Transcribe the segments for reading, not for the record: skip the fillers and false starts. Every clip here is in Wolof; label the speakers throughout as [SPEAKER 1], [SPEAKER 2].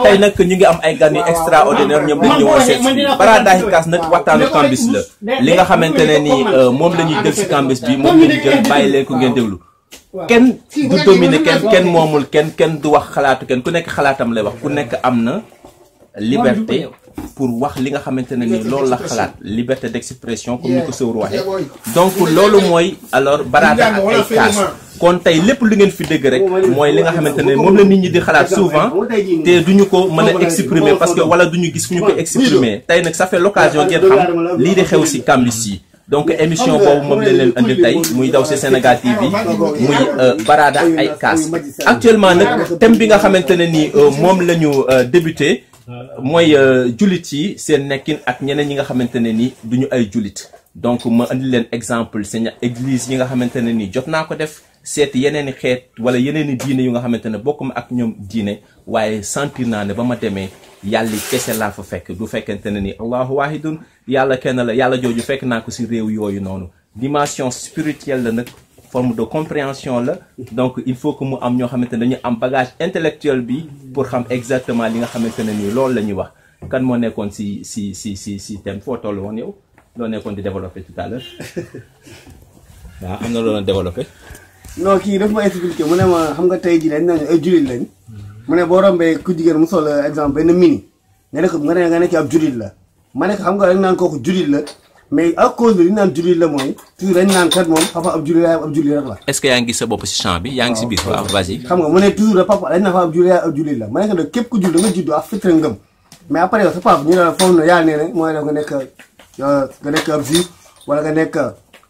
[SPEAKER 1] tey nag ñu ngi am ay gan yu extraordinaire ñoom dañ ñëwoon seet Paradise Cast nag waxtaanu Cambis la li nga xamante ne ni moom la ñuy jël si Cambis bi moom la ñuy jël bàyyi leen ko ngeen déglu kenn du dominer kenn moomul kenn du wax xalaatu kenn ku nekk xalaatam lay wax ku nekk am na liberté pour wax li nga xamante ne ni loolu la xalaat liberté d'expression comme ni ko sëwru waxee donc loolu mooy alors Barada ak ay kaas kon tey lépp lu ngeen fi dégg rek mooy li nga xamante ne moom la nit ñi di xalaat souvent te duñu ko mën a exprimer parce que wala duñu gis fu ñu ko exprimer tey nag ça fait l'occasion ngeen xam lii di xew si Cambis yi donc émission boobu moom lañ leen andil tey muy daw si Sénégal TV muy Barada ak ay kaas actuellement nag thème bi nga xamante ne ni moom la ñu débuté mooy jullit yi seen nekkin ak ñeneen ñi nga xamante ne ni duñu ay jullit donc ma andi leen exemple seen église yi nga xamante ne ni jot naa ko def seet yeneen i xeet wala yeneen i diine yu nga xamante ne bokkuma ak ñoom diine waaye sentir naa ne ba ma demee yàlla kese laa fa fekk du fekkente ne ni allahu wahidun yàlla kenn la yàlla jooju fekk naa ko si réew yooyu noonu dimension spirituelle la nag forme de compréhension la donc il faut que mu am ñoo xamante ne dañu am bagage intellectuel bi pour xam exactement li nga xamante ne nii loolu la ñuy wax kan moo nekkoon si thème foo toll woon yow loo nekkoon di développer tout à l'heure waaw am na loo doon développer.
[SPEAKER 2] non kii daf ma expliqué mu ne ma xam nga tey jii dañ naan ay jullit lañ mu ne boo rombee ku jigéen mu sol exemple benn mini nga ne ci ab jullit la ma ne ko xam nga dañ naan kooku jullit la mais à cause de li naan jullit la mooy toujours dañ naan kat moom papa ab jullit yaayam ab jullit rek la.
[SPEAKER 1] est-ce que yaa ngi gis sa bopp si champ bi yaa ngi si biir waaw vas-y.
[SPEAKER 2] xam nga mu ne toujours papa dañ naan papa ab jullit yaayam ab jullit la ma ne ko nag képp ku judd da nga judd ak fitra ngëm mais après yow sa papa ñu ne la foofu na yàlla nee ne mooy def nga nekk ab juif wala nga nekk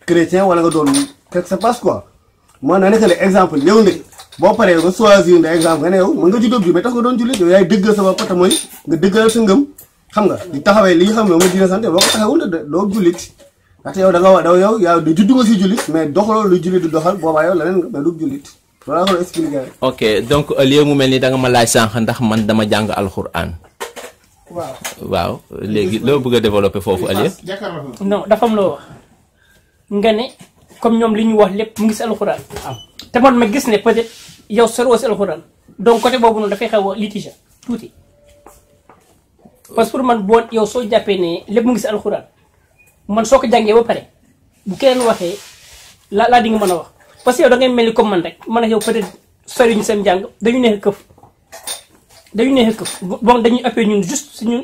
[SPEAKER 2] chrétien wala nga doon quelque ça passe quoi. moo na nekk ne exemple yow nag boo paree nga choisir nda exemple nga ne yow mën nga juddoo bi mais tax nga doon jullit yow yaay dëggal sa bopp mooy nga dëggal sa ngëm xam nga di taxawee li nga xam ne moom la dina sant boo ko taxawul doo jullit ndaxte yow da nga wax yow yaa du juddu nga si jullit mais doxaloo lu jullit du doxal boobaa yow leneen nga mais du jullit loolu la ko expliqué.
[SPEAKER 1] ok donc lieu mu mel ni da nga ma laaj sànq ndax man dama jàng alxuraan. waaw léegi loo bëgg a développer foofu Aliou.
[SPEAKER 3] non dafa am loo wax nga ne comme ñoom li ñu wax lépp mu ngi si alxuraan te man ma gis ne peut-être yow soroo si alxuraan donc côté boobu noonu dafay xaw a litige tuuti parce que pour man boo yow soo jàppee ne lépp mu ngi si alxuraan man soo ko jàngee ba pare bu keneen waxee laa di nga mën a wax parce que yow da ngay mel ni comme man rek man ak yow peut-être soriñu seen jàng dañu neex a këf bon dañuy appuyer ñun juste suñu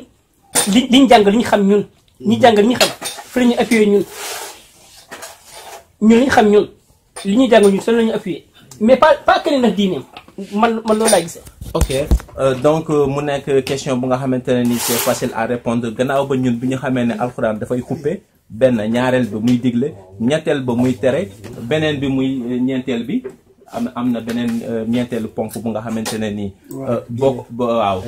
[SPEAKER 3] liñ jàng li ñu xam ñun ñi jàng li ñu xam fi la ñuy appuyer ñun li ñu xam ñun li ñuy jàng ñun seen la ñuy appuyer mais pas keneen nag diineem man loolu laa gisee.
[SPEAKER 1] ok donc mu nekk question bu nga xamante ne ni c'est facile à répondre gannaaw ba ñun bi ñu xamee ne alxuraan dafay xuppe benn ñaareel ba muy digle ñetteel ba muy tere beneen bi muy ñeenteel bi am na beneen ñeenteelu ponk bu nga xamante ne nii. bokk waaw.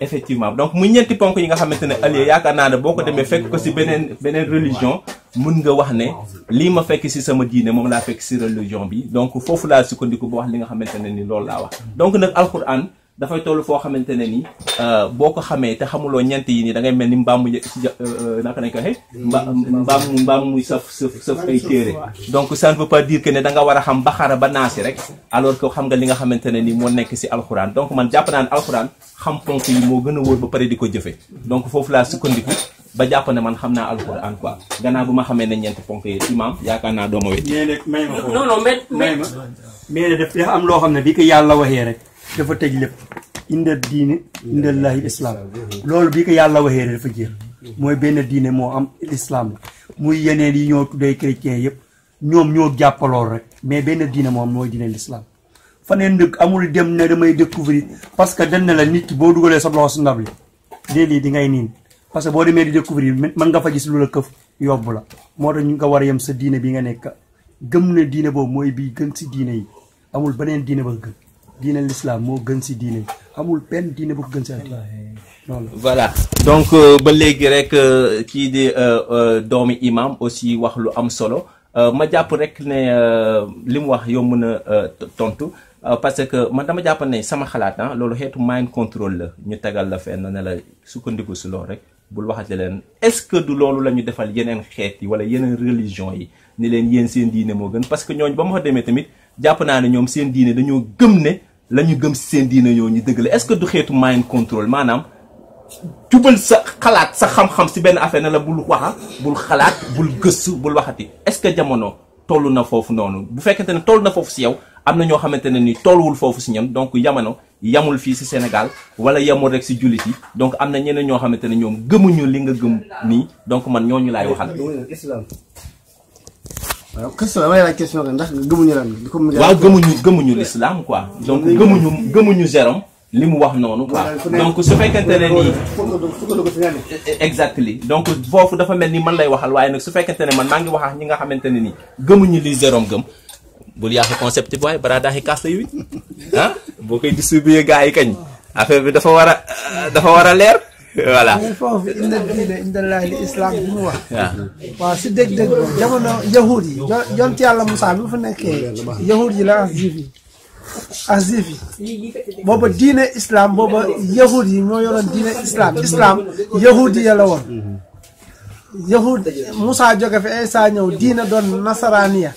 [SPEAKER 1] effectivement donc muy ñeenti ponk yi nga xamante ne Aliou yaakaar naa ne boo ko demee fekk ko si beneen religion mun nga wax ne lii ma fekk si sama diine moom laa fekk si religion bi donc foofu laa sukkandiku ba wax li nga xamante ne ni loolu laa wax. donc nag alxuraan dafay toll foo xamante ne ni boo ko xamee te xamuloo ñeent yi nii da ngay mel ni mbaam mu naka nañ ko waxee mbaam muy saf ay téere donc ça ne veut pas dire que ne da nga war a xam Baqara ba Naasi rek alors que xam nga li nga xamante ne ni moo nekk si alxuraan donc man jàpp naa ne alxuraan xam ponk yi moo gën a wóor ba pare di ko jëfe donc foofu laa sukkandiku ba jàpp ne man xam naa alxuraan quoi gannaaw bu ma xamee ne ñeenti ponk yi imam yaakaar naa dooma wet
[SPEAKER 3] non
[SPEAKER 4] mais daf am loo xam ne bi ko yàlla waxee rek dafa tëj lépp inda diine indallahi islam loolu bi ko yàlla waxee rek dafa jeex mooy benn diine moo am l'islam la muy yeneen yi ñoo tuddee chrétien yëpp ñoom ñoo jàppalool rek mais benn diine moo am mooy diine l'islam faneen dëkk amul dem ne damay découvrir parce que dañ ne la nit ki boo dugalee sa loxo si ndab li léeg-léeg di ngay niin parce que boo demee di découvrir mën nga fa gis lu la këf yóbbu la moo tax ñu nga war a yem sa diine bi nga nekk gëm ne diine boobu mooy bii gën si diine yi amul beneen diine ba gën diine l'islam moo gën si diine yi amul benn diine ba ko gën si àddina
[SPEAKER 1] voilà donc ba léegi rek kii di doomi imam aussi wax lu am solo ma jàpp rek ne li mu wax yomb na tontu parce que man dama jàpp ne sama xalaat loolu xeetu mind control la ñu tegal la fenn ne la sukkandiku si loolu rek bul waxate leen est-ce que du loolu la ñu defal yeneen xeet yi wala yeneen religion yi ni leen yéen seen diine moo gën parce que ñooñu ba ma fa demee tamit jàpp naa ne ñoom seen diine dañoo gëm ne la ñu gëm si seen diine ñoo ñu dëgg la est-ce que du xeetu mind control maanaam jubal sa xalaat sa xam-xam si benn affaire ne la bul waxa bul xalaat bul gëstu bul waxati est-ce que jamono toll na foofu noonu bu fekkente ne toll na foofu si yow am na ñoo xamante ne ni tolluwul foofu si ñoom donc jamono yamul fii si Sénégal wala yamul rek si jullit yi donc am na ñeneen ñoo xamante ne ñoom gëmuñu li nga gëm nii donc man ñooñu laay waxal.
[SPEAKER 2] waaw question damay laaj question que ndax gëmuñu lan.
[SPEAKER 1] waaw gëmuñu l'islam quoi donc gëmuñu Jérôme li mu wax noonu quoi donc su fekkente ne nii exactly donc foofu dafa mel ni man lay waxal waaye nag su fekkente ne man maa ngi wax ak ñi nga xamante ne nii gëmuñu li Jérôme gëm bul yàq concept bi waaye bara daaxi kaas la yu boo koy distribuer gars yi kañ affaire bi dafa war a leer voilà
[SPEAKER 5] foofu inna diine indallahi islam bi mu wax waaw si dégg-dégg jamono yahud yi yonent yàlla Musaa bi mu fa nekkee yahud yi la ak juif yi booba diine islam booba yahud yi ñoo yoroon diine islam yahud yi la woon yahud Musaa jóge fi Isa ñëw diine doon nasaraaniya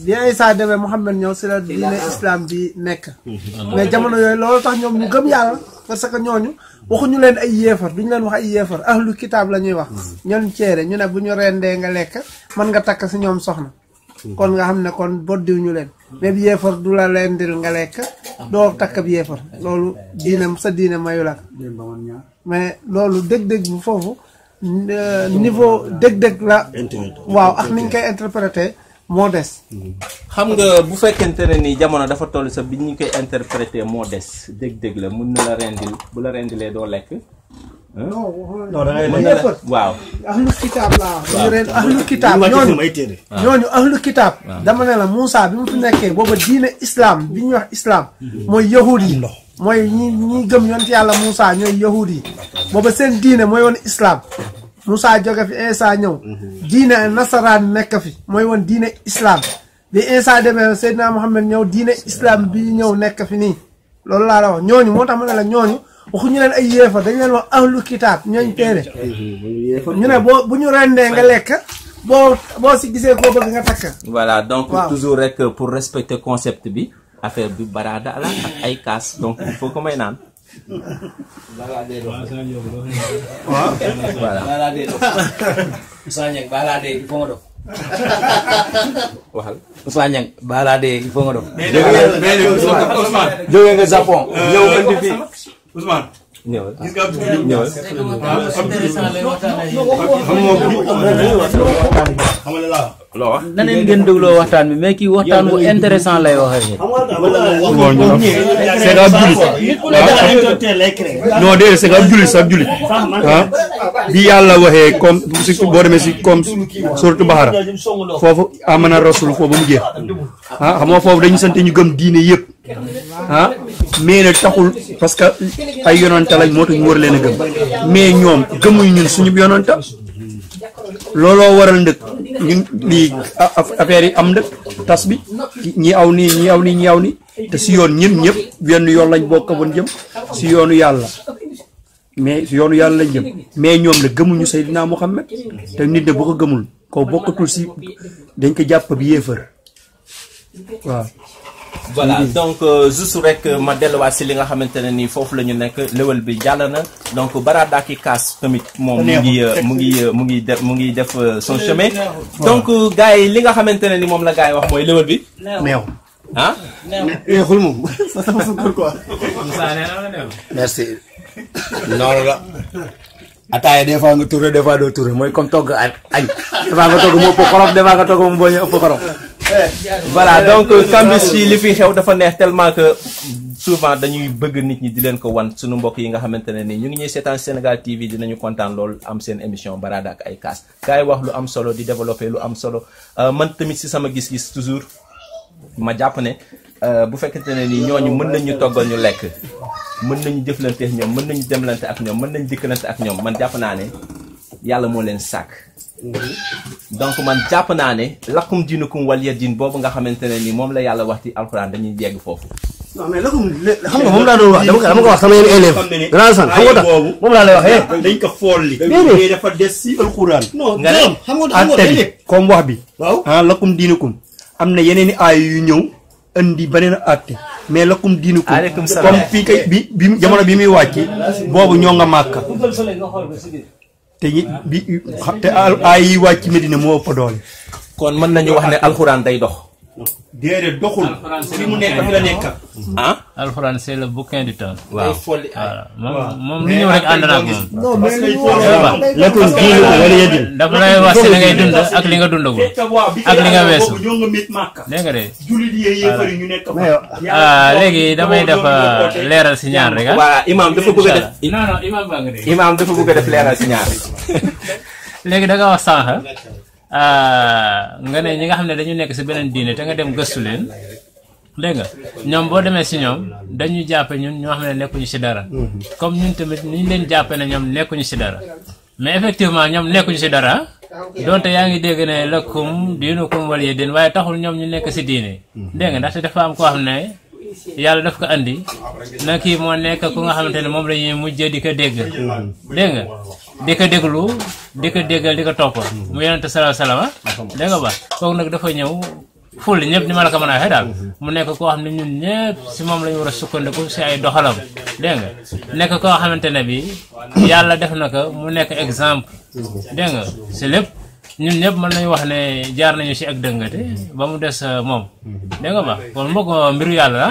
[SPEAKER 5] bi Isa demee Muhammad ñëw si la diine islam bi nekk mais jamono yooyu loolu tax ñoom ñu gëm yàlla parce que ñooñu waxuñu leen ay yéefar duñu leen wax ay yéefar ahlu kitaab la ñuy wax ñoon ceere ñu ne bu ñu rendee nga lekk mën nga takk si ñoom soxna kon nga xam ne kon boddiw ñu leen mais bi yéefar du la rendil nga lekk doo takk bi yéefar loolu diine sa diine mayu la mais loolu dëgg-dëgg bu foofu niveau dëgg-dëgg la waaw ak niñ koy interpréter moo des
[SPEAKER 1] xam nga bu fekkente ne ni jamono dafa toll sa bi ñu koy interpréter moo des dëgg-dëgg la mun na la rendil bu la rendilee doo lekk
[SPEAKER 5] non da ngay lekk
[SPEAKER 1] waaw
[SPEAKER 5] ahlu kitaab laa wax ahlu kitaab ñooñu ahlu kitaab dama ne la Moussa bi mu fi nekkee booba diine islam bi ñuy wax islam mooy yahud yi mooy ñi gëm yonent yàlla Moussa ñooy yahud yi booba seen diine mooy woon islam Moussa jóge fi Isa ñëw diine nasaraan nekk fi mooy woon diine islam bi Isa demee Seydina Muhammad ñëw diine islam bi ñëw nekk fi nii loolu laa la wax ñooñu moo tax ma ne la ñooñu waxuñu leen ay yéefar dañu leen wax ahlu kitaab ñooñ téere ñu ne bu ñu rendee nga lekk boo si gisee koo bëgg nga takk
[SPEAKER 1] voilà donc toujours rek pour respecter concept bi affaire bi baraada la ak ay kaas donc il faut que may naan voilà waxal
[SPEAKER 6] Ousmane Niang balaa dee il faut nga dof jóge nga Japon ñëw indi fi
[SPEAKER 4] Ousmane
[SPEAKER 1] ñëwal
[SPEAKER 4] gis nga
[SPEAKER 1] ñëwal loo wax
[SPEAKER 6] na leen ngeen dégloo waxtaan bi mais kii waxtaan bu intéressant lay waxee
[SPEAKER 4] c'est ab julit non déedéet c'est ab julit sa julit bi yàlla waxee comme surtout boo demee si comme surtout Bahara foofu amana rasul foofu ba mu jeex xam nga foofu dañu sant ñu gëm diine yëpp mais nag taxul parce que ay yonanta lañ moo tax ñu war leen a gëm mais ñoom gëmuñ ñun suñu yonanta looloo waral ndëkk ñun lii affaire yi am ndëkk tas bi ñi aw nii ñi aw nii ñi aw nii te si yoon ñëpp wenn yoon lañ bokk woon jëm si yoonu yàlla mais si yoonu yàlla lañ jëm mais ñoom la gëmuñu Seydina Muhammad te nit ne bu ko gëmul ko bokkatul si dañ ko jàpp bi yéefar waaw.
[SPEAKER 1] voilà donc juste rek ma delluwaat si li nga xamante ne nii foofu la ñu nekk léwal bi jàll na donc Barada ki kaas tamit moom mu ngi def son chemin. donc gars yi li nga xamante ne ni moom la gars yi wax mooy léwal bi.
[SPEAKER 4] neew
[SPEAKER 1] ah.
[SPEAKER 2] neexul moom sama sukkar quoi.
[SPEAKER 7] merci. noonu la. ataaya des fois nga tourné des fois doo tourné mooy comme togg añ. des fois nga togg mu ëpp xorom des fois nga togg mu bañ a ëpp xorom.
[SPEAKER 1] voilà donc Cambus fii li fi xew dafa neex tellement que souvent dañuy bëgg nit ñi di leen ko wan suñu mbokk yi nga xamante ne nii ñu ngi ñuy seetaan Sénégal TV dinañu kontaan lool am seen émission Barada ak ay kaas kaay wax lu am solo di développer lu am solo man tamit si sama gis-gis toujours ma jàpp ne bu fekkente ne nii ñooñu mën nañ ñu toggal ñu lekk mën nañu jëflante ak ñoom mën nañu demlante ak ñoom mën nañu dikkalante ak ñoom man jàpp naa ne yàlla moo leen sàkk. donc man jàpp naa ne lakum diinukum waliya diin boobu nga xamante ne ni moom la yàlla wax ci alxuraan dañuy yegg foofu.
[SPEAKER 2] non mais lakum xam nga moom laa doon wax dama ko wax sama yenn élève grand san xam nga tax moom laa lay wax
[SPEAKER 4] dañ ko folli mais dafa des si alxuraan.
[SPEAKER 1] nga ne
[SPEAKER 2] xam nga tax
[SPEAKER 4] comme wax bi.
[SPEAKER 2] waaw
[SPEAKER 4] lakum diinukum am na yeneen i aay yu ñëw indi beneen àtte mais lakum diinukum
[SPEAKER 1] aleykum salaam
[SPEAKER 4] comme fii kay bi jamono bi muy wàcc boobu ñoo nga màkka te ay yi wàcc Medina moo ëpp doole.
[SPEAKER 1] kon mën nañu wax ne alxuraan day dox.
[SPEAKER 4] déedéet doxul. fi mu nekk fi la nekk.
[SPEAKER 1] ah.
[SPEAKER 6] alxuraan c'est le bouquin du temps.
[SPEAKER 1] waaw
[SPEAKER 6] voilà moom lu ñëw rek ànd na ak moom.
[SPEAKER 5] non mais
[SPEAKER 4] lakum diinukum waliya diin.
[SPEAKER 6] dafa lay wax si li ngay dund ak li nga dundagul ak li nga weesu.
[SPEAKER 4] ñoo nga mit màkka.
[SPEAKER 6] dégg nga de.
[SPEAKER 4] jullit yi yéefar yi ñu nekk
[SPEAKER 6] léegi damay def leeral si ñaar rek ah.
[SPEAKER 1] waa imaam dafa bëgg a def.
[SPEAKER 6] non non imaam baa nga de.
[SPEAKER 1] imaam dafa bëgg a def leeral si ñaar.
[SPEAKER 6] léegi da nga wax sànq nga ne ñi nga xam ne dañu nekk si beneen diine te nga dem gëstu leen dégg nga ñoom boo demee si ñoom dañuy jàppe ñun ñoo xam ne nekkuñu si dara comme ñun tamit ni ñu leen jàppe ne ñoom nekkuñu si dara mais effectivement ñoom nekkuñu si dara donte yaa ngi dégg ne lakum diinukum waliya diin waaye taxul ñoom ñu nekk si diine dégg nga ndaxte dafa am koo xam ne yàlla daf ko andi na kii moo nekk ku nga xamante ne moom la ñuy mujjee di ko dégg dégg nga di ko déglu di ko déggal di ko topp mu yonente sallallahu alayhi wasallam dégg nga ba kooku nag dafa ñëw ful ñëpp ni ma la ko mën a waxee daal mu nekk koo xam ne ñun ñëpp si moom la ñu war a sukkandiku si ay doxalam dégg nga nekk koo xamante ne bi yàlla def na ko mu nekk exemple dégg nga si lépp ñun ñëpp mën nañu wax ne jaar nañu si ak dëngate ba mu des moom dégg nga ba kon mbokk mbiru yàlla la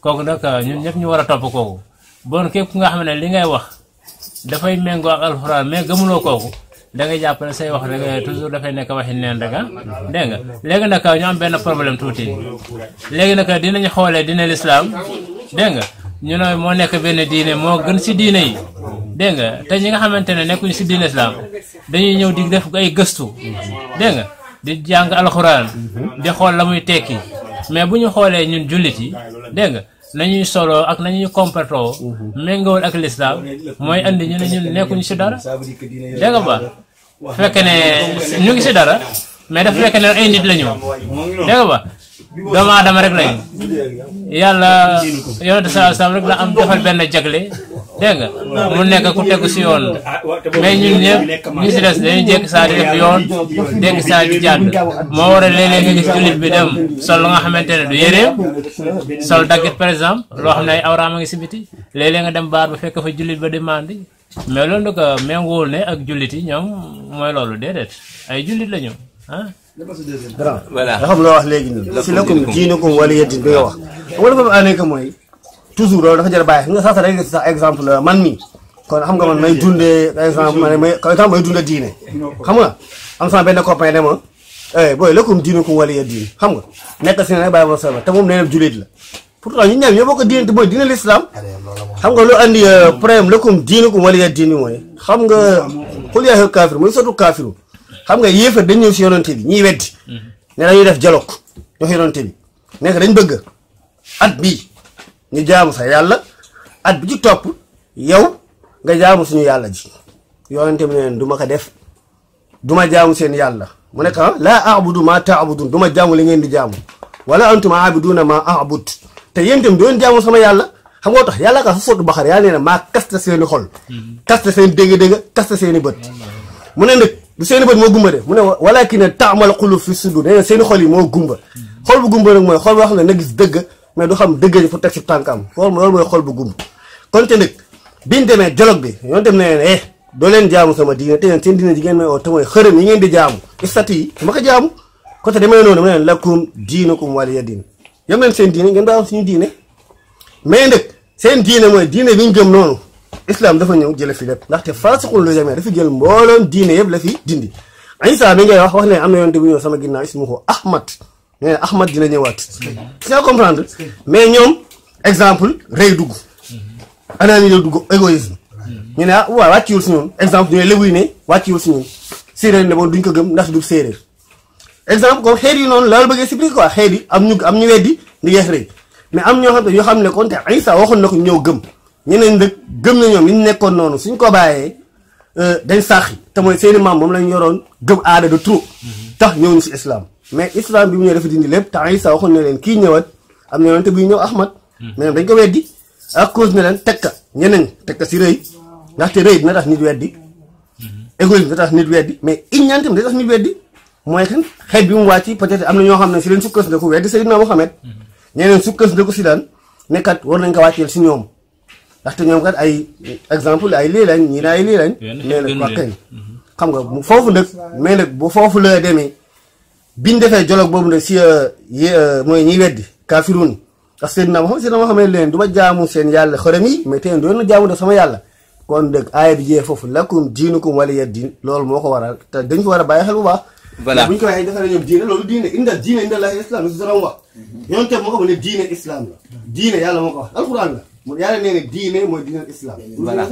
[SPEAKER 6] kooku nag ñun ñëpp ñu war a topp kooku bon képp ku nga xam ne li ngay wax dafay méngoo ak alxuraan mais gëmuloo kooku da ngay jàpp ne say wax rek toujours dafay nekk waxi neen rek ah dégg nga léegi nag ñu am benn problème tuuti léegi nag dinañu xoolee diine l'islam dégg nga ñu ne moo nekk benn diine moo gën si diine yi dégg nga te ñi nga xamante ne nekkuñu si diine l'islam dañuy ñëw di def ay gëstu dégg nga di jàng alxuraan di xool la muy tekki mais bu ñu xoolee ñun jullit yi dégg nga nañuy solo ak nañuy comportoo méngoowul ak l'islam mooy andi ñu ne ñun nekkuñu si dara dégg nga ba fekk ne ñu ngi si dara mais dafa fekk ne ay nit la ñu dégg nga ba doomu aadama rek lañu yàlla yonente sallallahu alayhi wasallam rek la am defal benn jagle dégg nga mu nekk ku tegu si yoon mais ñun ñëpp ñu si des dañuy jékki saa di def yoon jékki saa di jàdd moo war a léeg-léeg nga gis jullit bi dem sol lu nga xamante ne du yéreem sol daggit par exemple loo xam ne ay awraam a ngi si biti léeg-léeg nga dem baar ba fekk fa jullit ba demandi mais loolu nag méngoowul ne ak jullit yi ñoom mooy loolu déedéet ay jullit la ñu ah.
[SPEAKER 1] voilà
[SPEAKER 2] nga xam loo wax léegi nii si lakum diinukum waliya diin bi nga wax xam nga dafa am nekk mooy toujours loolu dafa jar a bàyyi xam nga sax rek sax exemple man mi kon xam nga man may dundee exemple may dundee diine xam nga am sama benn copain dema booy lakum diinukum waliya diin xam nga nekk si ne rek bàyyi ba sama te moom nee na jullit la pourtant ñu ñaar ñoo bokk diine te mooy diine l'islam xam nga lu andi problème lakum diinukum waliya diin bi mooy xam nga xul yaa ayyuhal kaafiruun mooy sotu kaafiru xam nga yéefar dañ ñëw si yonante bi ñiy weddi ne dañuy def dialogue jox yonante bi nekk dañ bëgg at bii ñu jaamu sa yàlla at bi ci topp yow nga jaamu suñu yàlla ji yonante bi neen du ma ko def du ma jaamu seen yàlla mu nekk laa a'budu ma ta'budun du ma jaamu li ngeen di jaamu wala antum a'buduna ma a'bud te yéen itam doon jaamu sama yàlla xam nga tax yàlla ka fa sootu baxar yàlla nee na maa kaste seeni xol kaste seen dégg-dégg kaste seeni bët mu ne nag du seeni bët moo gumba de mu ne walakin ta'mal qulub fi sudur nee na seeni xol yi moo gumba xol bu gumba nag mooy xol boo xam ne na gis dëgg mais du xam dëgg ji fu teg si tànkam loolu mooy xol bu gumba kon te nag biñ demee dialogue bi yoon dem ne doo leen jaamu sama diine te yéen seen diine ji ngeen may oo te mooy xërëm yi ngeen di jaamu statut yi ma ko jaamu côté demee noonu ma ne leen lakum diinukum waliya diin yam leen seen diine ngeen baax suñu diine mais nag seen diine mooy diine bi ñu gëm noonu islam dafa ñëw jële fi lépp ndaxte faasiqul lu jamee dafa jël mbooloom diine yëpp la fi dindi Isa bi ngay wax ne am na yoon te bu ñëw sama ginnaaw ismuhu Ahmad nee na Ahmad dina ñëwaat c'est comprendre mais ñoom exemple rëy dugg anaani la dugg égoïsme ñu ne waaw wàcciwul si ñun exemple ñooy lébu yi ne wàcciwul si ñun séeréer ne bon duñ ko gëm ndax du séeréer exemple comme xeet yi noonu la bëggee expliquer quoi xeet yi am ñu weddi ndi yeex rëy mais am ñoo xam ne kon te Isa waxoon na ko ñëw gëm ñeneen dëkk gëm na ñoom li ñu nekkoon noonu suñ ko bàyyee dañ saaxi te mooy seeni maam moom lañ yoroon gëm aada de trop tax ñëw ñu si islam mais islam bi mu ñëw dafa dindi lépp te Isa waxoon na leen kii ñëwaat am na yoon te buy ñëw Ahmad mais dañ ko weddi à cause ne leen tekka ñeneen tekka si rëy ndaxte rëy dina tax nit weddi égoïsme dina tax nit weddi mais iñaan tamit dina tax nit weddi mooy kan xeet bi mu wàcc peut-être am na ñoo xam ne si leen sukkandiku weddi Seydina Muhammad ñeneen sukkandiku si daan nekkat war nañ ko wàcceel si ñoom ndaxte ñoom kat ay exemple ay lii lañ ñii na ay lii lañ mais nag wax kañ xam nga foofu nag mais nag bu foofu la demee biñ defee dialogue boobu nag si mooy ñiy weddi kaafiruun ndax Seydina Muhammad leen du ma jaamu seen yàlla xërëm yi mais tey doon na jaamu def sama yàlla kon dëgg aaya bi jee foofu lakum diinukum waliya diin loolu moo ko waral te dañ ko war a bàyyi xel bu baax
[SPEAKER 1] voilà
[SPEAKER 2] bu ñu ko waxee dafa ne ñoom diine loolu diine inda la islam si doon wax yoon te moo ko ne diine islam la diine yàlla moo ko wax alxuraan la yàlla nee na diine mooy diine islam.
[SPEAKER 1] voilà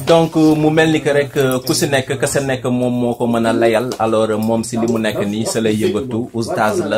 [SPEAKER 1] donc mu mel ni que rek ku si nekk ka sa nekk moom moo ko mën a layal alors moom si li mu nekk nii sa lay yëngatu oustaz la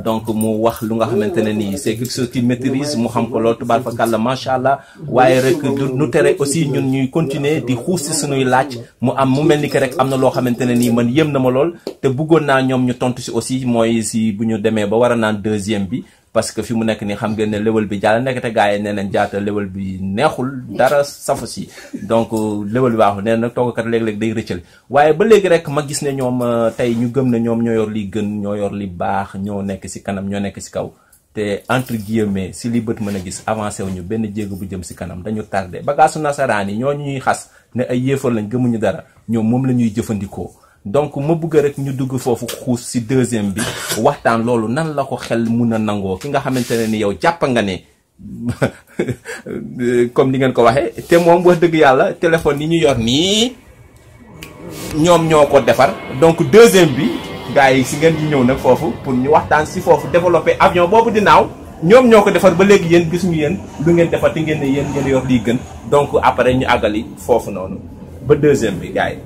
[SPEAKER 1] donc mu wax lu nga xamante ne nii c'est quelque chose qui maîtrise mu xam ko loolu tubaab fa kàlla macha allah waaye rek nu tere aussi ñun ñuy continuer di xuus si suñuy laaj mu mel ni que rek am na loo xamante ne nii man yëm na ma lool te bëggoon naa ñoom ñu tontu si aussi mooy si bu ñu demee ba war a naan deuxième bi. parce que fi mu nekk nii xam ngeen ne léwal bi jàll nekk te gars yi nee nañ jaata léwal bi neexul dara safu si donc léwal bi baaxul nee na nag toggkat léeg-léeg day rëccal waaye ba léegi rek ma gis ne ñoom tey ñu gëm ne ñoom ñoo yor li gën ñoo yor li baax ñoo nekk si kanam ñoo nekk si kaw te entre guillemets si li bët mën a gis avancé wuñu benn jéego bu jëm si kanam dañu tardé bagaasu nasaraan yi ñoo ñuy xas ne ay yéefar lañ gëmuñu dara ñoom moom la ñuy jëfandikoo donc ma bëgg rek ñu dugg foofu xuus si deuxième bi waxtaan loolu nan la ko xel mun a nangoo ki nga xamante ne ni yow jàpp nga ne comme ni ngeen ko waxee te moom wax dëgg yàlla téléphone yi ñu yor nii ñoom ñoo ko defar donc deuxième bi gars yi si ngeen di ñëw nag foofu pour ñu waxtaan si foofu développer avion boobu di naaw ñoom ñoo ko defar ba léegi yéen gisuñu yéen lu ngeen defar te ngeen ne yéen ngeen yor lii gën donc après ñu àggali foofu noonu ba deuxième bi gars yi